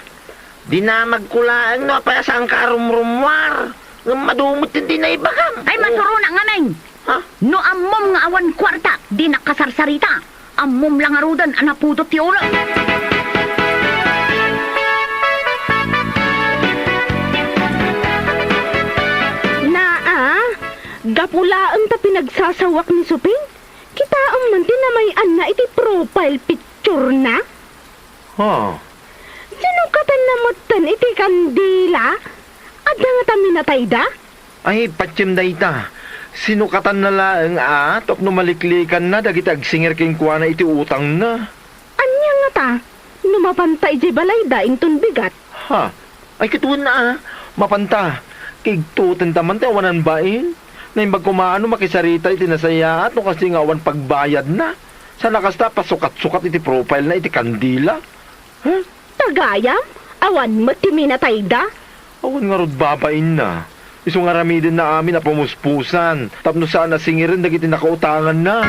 Dinamagko laeng no apay a saanka a rumrumuar. Ngem adu met ti naibagam. Ay, oh, masuronak ngamin. Ha? No ammom nga awan kuartak, dinak kasarsarita. Ammom la ngaruden a napudot ti ulok. Naa, gapu laeng ta pinagsasaoak ni Suping, kitaem man ti namay-anna iti profile picture-na. Ha? Sinukatanna metten iti kandila? Adda ngata minatayda? Ay, patiem dayta. Sinukatanna laeng a tapno maliklikanna dagiti agsingir kenkuana iti utangna. Ania ngata no mapanta idiay balayda inton bigat? Ha? Ay, ket wen a, mapanta. Kigtutenta man ti awanan bain. Naimbag koma a no makisarita iti nasayaat no kasdi nga awan pagbayadna. Saan a kasta, pasukat-sukat iti profile-na iti kandila. Ha? Tagayam, awan met ti minatayda. Awan ngarud babainna. Isu nga aramidenna amin a pamuspusan, tapno saan a singiren dagiti nakautanganna.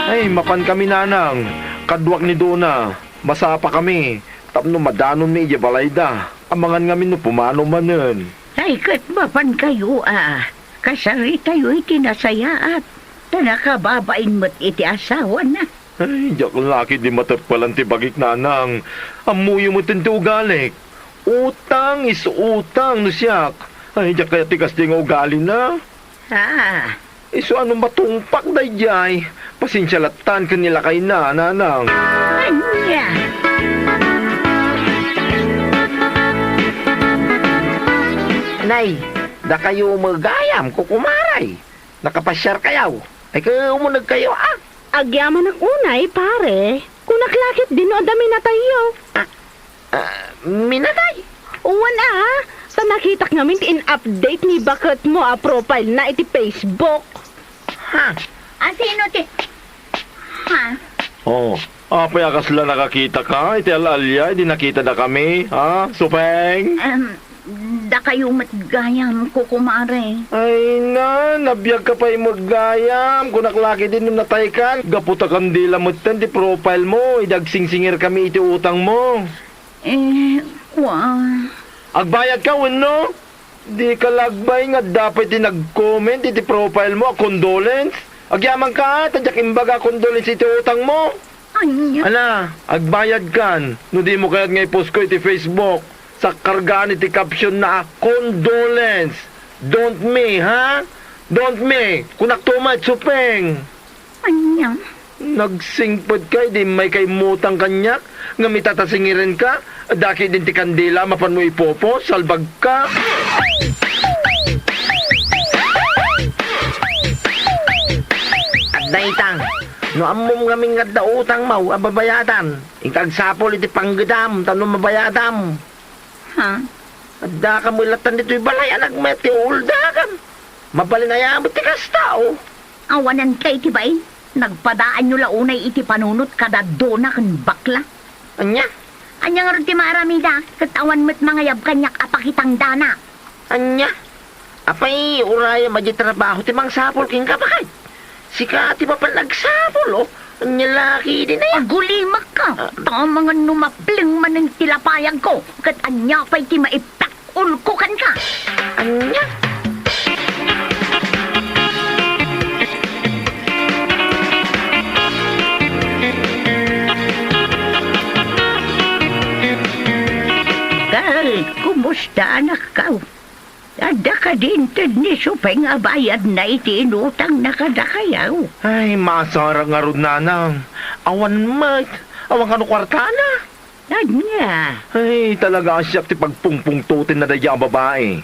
Ay, mapan kami, nanang. Kaduak ni Dona. Masapa kami. Tapno madanonmi idiay balayda. Amangan ngamin no pumanaw manen. Ay, ket mapankayo a kasaritayo iti nasayaat, ta nakababain met iti asawana. Ay, diak la ketdi mateppelan ti bagik, nanang. Ammoyo met ti ugalik. Utang is utang no siak. Ay, diak kayat ti kasdi nga ugalina. Ah. Isu a no matungpak daydiay, pasensia lattan ken ni lakayna, nanang. Ania? Nay, dakayo met gayam, kukumaray. Nakapasiarkayo? Ay, ket umunegkayo, a? Agyamanak unay, pare. Kunak la ketdin no adda minatayyo. Ah, ah, minatay? Wen a, ta nakitak ngamin ti in-update ni baketmo a profile na iti Facebook. Ha? A, sino ti, ha? Oh, apay a kasla nakakitaka iti al-alia idi nakitada kami, ha, Supeng? Em, Dakayo met gayam, kukumare. Ay na, nabiagka pay met gayam. Kunak la ketdin no nataykan. Gapu ta kandila metten ti profile mo, idi agsingsingirkami iti utangmo. Eh, kua. Agbayadka wenno? Dika la agbay nga adda pay ti nag-comment iti profile mo a condolence? Agyamanka, ta diak imbaga a condolence iti utangmo. Ania? Ala, agbayadkan no dimo kayat nga i-postko iti Facebook. Sakkargaan iti caption na a condolence. Don't me, ha? Don't me. Kunakto met, Supeng. Ania? Nagsingpet ka idi immayka immutang kaniak ngem ita ta singirenka, adda ketdin ti kandila a mapanmo i-post, salbagka. Adda ita. No ammom ngamin nga adda utangmo a babayadan, inka agsapul iti panggedam tapno mabayadam. Ha? Addaka met lattan ditoy balay a nagmayat ti uuldakan. Mabalin aya met ti kasta, o? Awanan kay ti bain. Nagpadaanyo la unay iti panunot kada dona ken bakla. Ania? Ania ngarud ti maaramida, ket awan met mangayab kaniak a pakitangdana? Ania? Apay, urayem a diay trabaho ti mangsapul kenka, baket? Sika ti mapan agsapul, o? Ania la ketdin aya? Agulimakka! Ah. Ta amangan no mapleng manen ti lapayagko, ket ania pay ti maipakul ko kenka? Ania? Ket, kumusta, anakko? Adda kadi inted ni Supeng a bayadna iti inutangna kadakayo? Ay, maasarek ngarud, nanang. Awan met. Awan kano kuartana. Ania? Ay, talaga a siak ti pagpungpungtotenna daydiay a babai.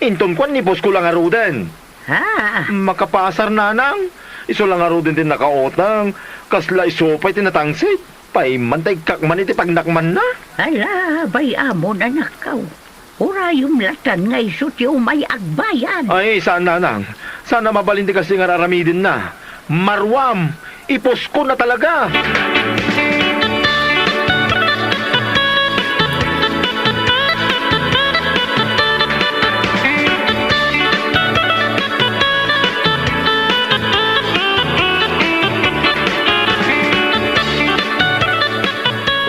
Inton kuan, i-post ko la ngaruden. Ha? Makapaasar, nanang. Isu la ngaruden ti nakautang. Kasla isu pay ti natangsit. Paimman ta ikkak man iti pagnakmanna. Ala, bay-amon, anakko. Urayem lattan nga isu ti umay agbayad. Ay, saan, nanang. Saan a mabalin ti kasdi nga ar-aramidenna. Maruam, i-post ko na talaga.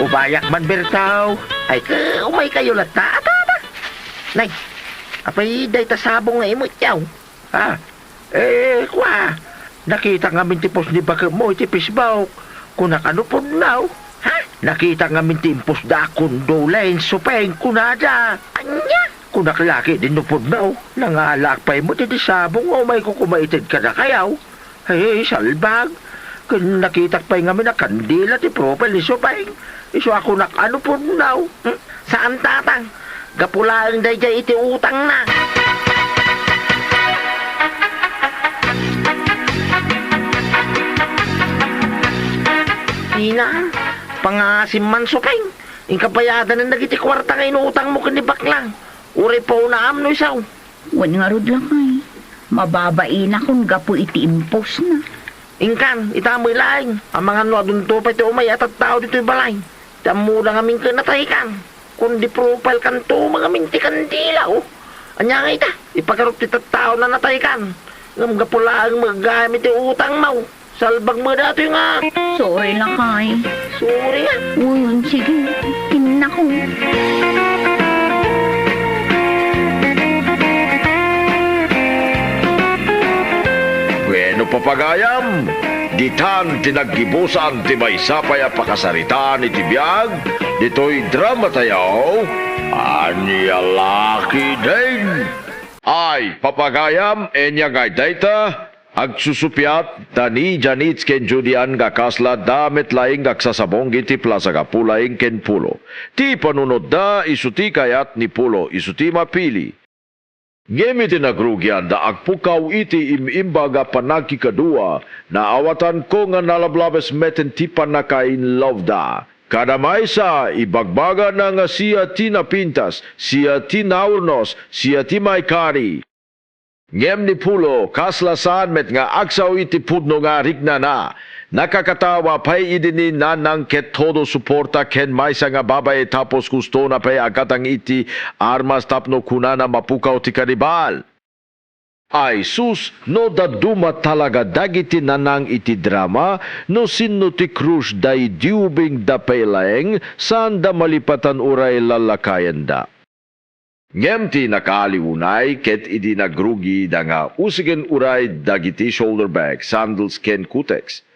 Ubayak man, Bertaw. Ay, ka, umaykayo latta, a, tama. Nay, apay dayta sabong nga imutyaw? Ha? Eh, kua, nakitak ngamin ti post ni baketmo iti Facebook. Kunak a no pudno. Ha? Nakitak ngamin ti impostda a condolence, Supeng, kunada. Ania? Kunak la ketdin no pudno. Nangalaak pay met iti sabong nga umayko koma ited kadakayo. Ay, salbag. Ken nakitak pay ngamin a kandila ti profile ni Supeng. Isu a kunak a no pudno. Hmm? Saan, tatang. Gapu laeng daydiay iti utangna. Ina, pangaasim man, Supeng. Inka bayadanen dagiti kuarta nga inutangmo ken ni bakla. Uray paunam no isu. Wen ngarud, lakay. Mababainak gapu iti impostna. Inkan, ita met laeng, amangan no adunto pay ti umay a tattao ditoy balay. Ti ammoda ngamin ken nataykan. Kundi profile kanto met ngamin ti kandila, o. Ania nga ita, ipagarup ti tattao a nataykan. Ngem gapu laeng met gayam iti utangmo. Salbag met datoy nga. Sorry, lakay. Sorry nga. Wen, sige. Innako. Bueno, papagayam, ditan ti naggibusan ti maysa pay a pakasaritaan iti biag ditoy dramatayo, Ania La Ketdin. Ay, papagayam, ania ngay dayta? Agsusupiat da ni Janitz ken Judy Ann nga kasla da met laeng nga agsasabong iti plasa gapu laeng ken Pulo. Ti panunotda isu ti kayat ni Pulo, isu ti mapili. Ngem iti nagrugianda, agpukkaw iti im-imbag a pannakikadua, naawatanko nga nalablabes metten ti pannaka-in love da. Kada maysa, ibagbagana nga siya ti napintas, siya ti naurnos, siya ti maikari. Ngem ni Pulo, kasla saan met nga agsao iti pudno nga riknana. Nakakatawa pay idi ni Nanang ket todo suporta ken maysa nga babai tapos gustona pay agatang iti armas tapno kunana mapukkaw ti karibal. Ay sus, no dadduma talaga dagiti Nanang iti drama, no sinno ti crush da, idiubingda pay laeng, saanda malipatan uray lalakayenda. Ngem ti nakaaliw unay ket idi nagrugida nga usigen uray dagiti shoulder bag, sandals ken kutex.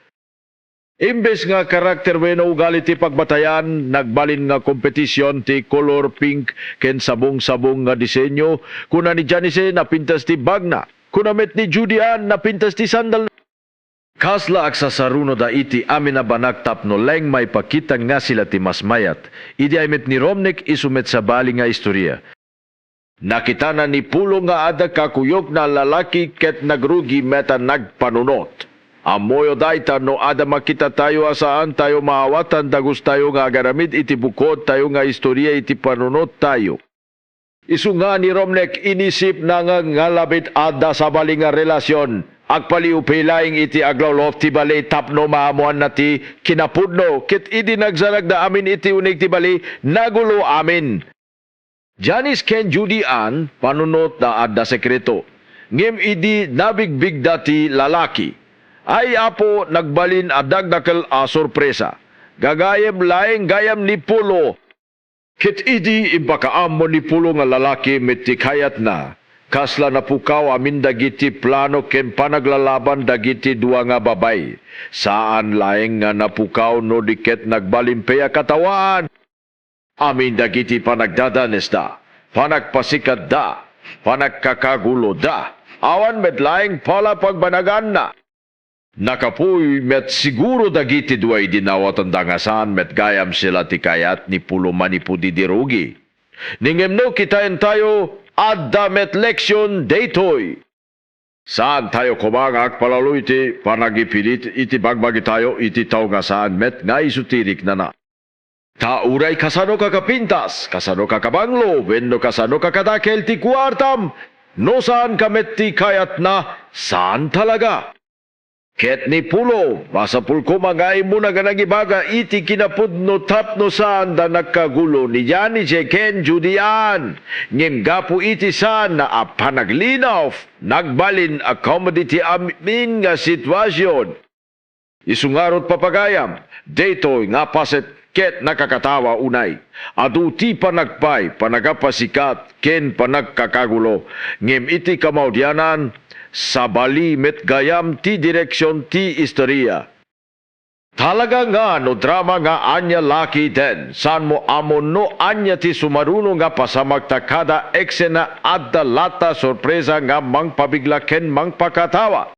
Imbes nga karakter wenno ugali ti pagbatayan, nagbalin nga kompetision ti kolor pink ken sabong-sabong nga disenyo. Kuna ni Janice, napintas ti bagna. Kuna met ni Judy Ann, napintas ti sandal. Kasla agsasarunoda iti amin a banak tapno laeng maipakita nga sila ti mas mayat. Idi ay met ni Romnek, isu met sabali nga istoria. Nakitana ni Pulo nga adda kakuyogna a lalaki ket nagrugi met a nagpanunot. Ammoyo dayta no adda makitatayo a saantayo maawatan dagustayo nga agaramid iti bukodtayo nga istoria iti panunottayo. Isu nga ni Romnek, inisipna nga, nga labit adda sabali nga relasion. Agpaliw pay laeng iti aglawlawop ti bali tapno maammoanna ti kinapudno, ket idi nagsaragda amin iti uneg ti bali, nagulo amin. Janice ken Judy Ann, panunotda adda sekreto. Ngem idi nabigbigda ti lalaki, ay apo, nagbalin a dakdakkel a sorpresa. Gagayyem laeng gayam ni Pulo. Ket idi impakaammo ni Pulo nga lalaki met ti kayatna, kasla napukkaw amin dagiti plano ken panaglalaban dagiti dua nga babai. Saan laeng nga napukkaw no di ket nagbalin pay a katawaan. Amin dagiti panagdadanesda, panagpasikatda, panagkakaguloda, awan met laeng pala pagbanaganna. Nakapuy met siguro dagiti dua idi nawatanda nga saan met gayam sila ti kayat ni Pulo manipud idi rugi. Ngem no kitaentayo, adda met leksion daytoy. Saantayo koma nga agpalalo iti panagipilit iti bagbagitayo iti tao nga saan met nga isu ti riknana. Ta uray kasano ka kapintas, kasano ka kabanglo, wenno kasano ka kadakel ti kuartam, no saan ka met ti kayatna, saan talaga. Ket ni Pulo, masapul koma nga immuna nga nangibaga iti kinapudno tapno saanda nagkagulo ni Janice ken Judy Ann. Ngem gapu iti saanna a panaglinaw, nagbalin a comedy ti amin nga sitwasion. Isu ngarud, papagayam, daytoy nga paset ket nakakatawa unay. Adu ti panagpay, panagapasikat, ken panagkakagulo. Ngem iti kamaudianan, sabali met gayam ti direksion ti istoria. Talaga nga no drama nga ania lakiten, saanmo ammo no ania ti sumaruno nga pasamak ta kada eksena adda latta sorpresa nga mangpabigla ken mangpakatawa.